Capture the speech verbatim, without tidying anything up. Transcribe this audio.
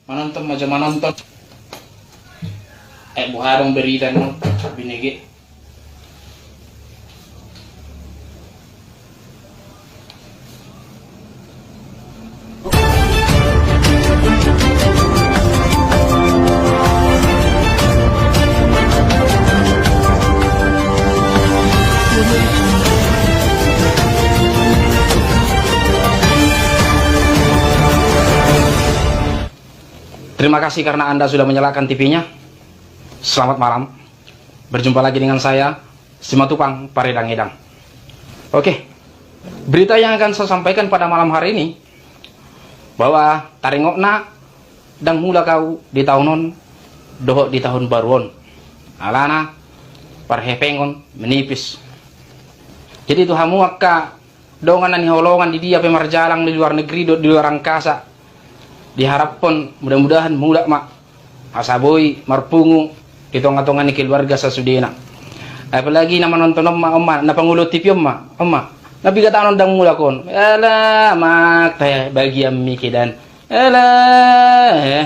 Manonton ma jo manonton. Eh, boha adong berita non binege. Terima kasih karena Anda sudah menyalakan T V-nya. Selamat malam. Berjumpa lagi dengan saya, Simatupang Paredang Edang. Oke, berita yang akan saya sampaikan pada malam hari ini, bahwa taringotna ndang mulak ahu di taon on dohot di taon baru on. Alana parhepengon menipis. Jadi tu hamu angka dongan na hinaholongan di dia pe marjalang di luar negeri dohot di luar angkasa, diharaphon mudah-mudahan mulak ma, asa boi marpungu di tonga-tonga ni keluarga sasudena. Apalagi na manonton on ma, on ma, na panguluhon T V on ma, on ma, na piga taon on ndang mulak on. Alamak, te bagian mi kedan. Alah, eh.